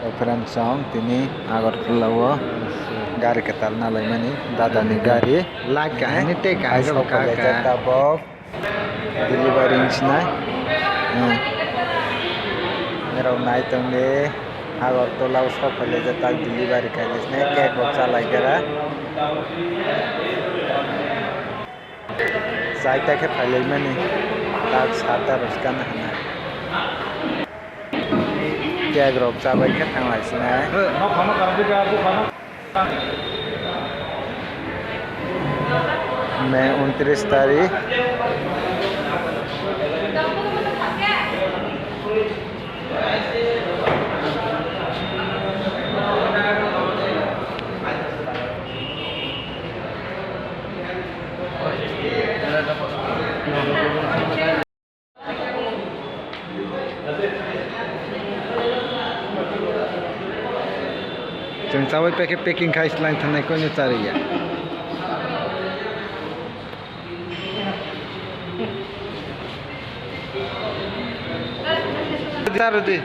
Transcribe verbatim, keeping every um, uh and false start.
Friends, chwng tini Agartala o gari kwtal nalaimani, dada ni gari. Like kahini tei kahini Ai, bo sok kha kha. Tabok delivery wngsinai. Hmm. Norok nai tongdi, Agartala o sok phailai jak tak delivery khaijak sinai, cake rok chalai khe ra. Chai ta khe phailaimani, tak sata rwskana hwnwi. Cake rok chabai khe thanglai sinai. May untris tarikh. Chwng chawi packet packing khai slang thangnai koino chariya. Charo di.